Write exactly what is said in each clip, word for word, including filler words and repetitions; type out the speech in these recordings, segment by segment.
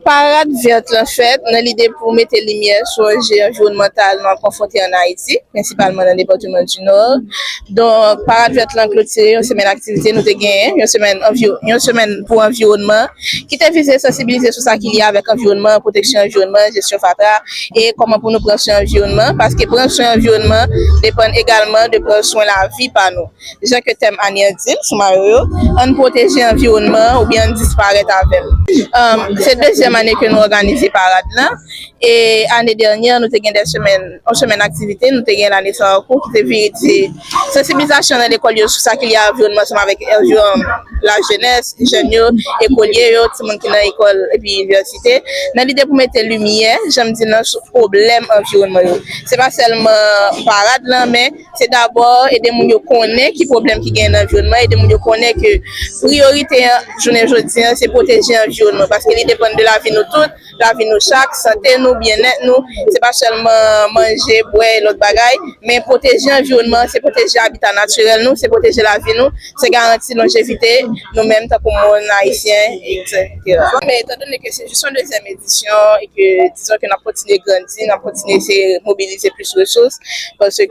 Parad vèt lan fèt nan lide pou mete limyè sou anje anviwònmantal nou ap konfwonte ann Ayiti, prensipalman nan depatman di Nò. Donk, parad vèt lan klotire yon semèn aktivite nou te genyen, yon semèn anvi-, yon semèn pou anviwònman, ki te vize sansibilize sou sa ki lye avèk anviwònman, pwoteksyon anviwònman, jesyon fatra, e kòman pou nou pran swen anviwònman, paske pran swen anviwònman depann egalman de pran swen lavi pa nou. Jan ke tèm ane an di l, sou mayo yo, ann pwoteje anviwònman an oubyen ann disparèt avè l. Um, se dezyèm ane ke nou òganize parad lan. E ane dènyè, nou te gen de semèn, yon semèn aktivite, nou te gen lane sa ankou, ki te vire di sansibilizasyon nan lekòl yo sou sa ki lye a anviwònman ansanm avèk anviwònman lajenès, jèn yo, ekolye yo, timoun ki nan ekòl epi inivèsite, nan lide pou mete limyè, jan m di l lan, sou pwoblèm anviwònman yo. Se pa sèlman parad lan, men se dabò ede moun yo konnen ki pwoblèm ki genyen nan anviwònman, ede moun yo konnen ke priyorite an, jounen jodi an, se pwoteje anviwònman, paske li depann de lavi nou tout, lavi nou chak, sante nou, byennèt nou. Se pa sèlman manje, bwè e lòt bagay, men pwoteje anviwònman, se pwoteje abita natirèl nou, se pwoteje lavi nou, se garanti lonjevite nou menm tankou moun ayisyen, etsetera. Men etandone ke se jis yon dezyèm edisyon e ke, dizon ke n ap kontinye grandi, n ap kontinye eseye mobilize plis resous, paske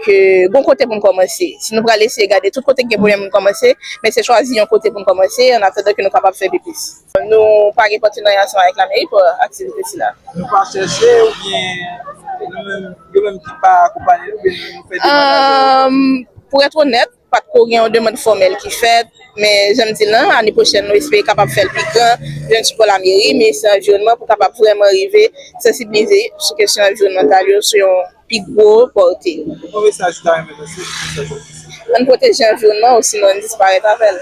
gon kote pou n kòmanse. Si nou pral eseye gade tout kote ki gen pwoblèm pou n kòmanse, men se chwazi yon kote pou n kòmanse, an atandan ke nou kapab fè pi plis. Nou pa gen patenarya ansanm avèk lameri pou aktivite sila. Nou pa chèche oubyen nou menm, yo menm ki pa akonpanye nou, oubyen nou fè demann avè yo? Pou èt onèt, pa t ko gen yon demann fòmèl ki fèt, men jan m di l lan, ane pwochèn, nou espere kapab fè l pi gran, jwenn sipò lameri, ministè anviwònman, pou kapab vrèman rive sansibilize sou kesyon anviwònmantal yo sou yon pi gwo pòte. Yon mesaj ou ta renmen lanse pou mesaj ou? Ann pwoteje anviwònman, osinon ann disparèt avè l.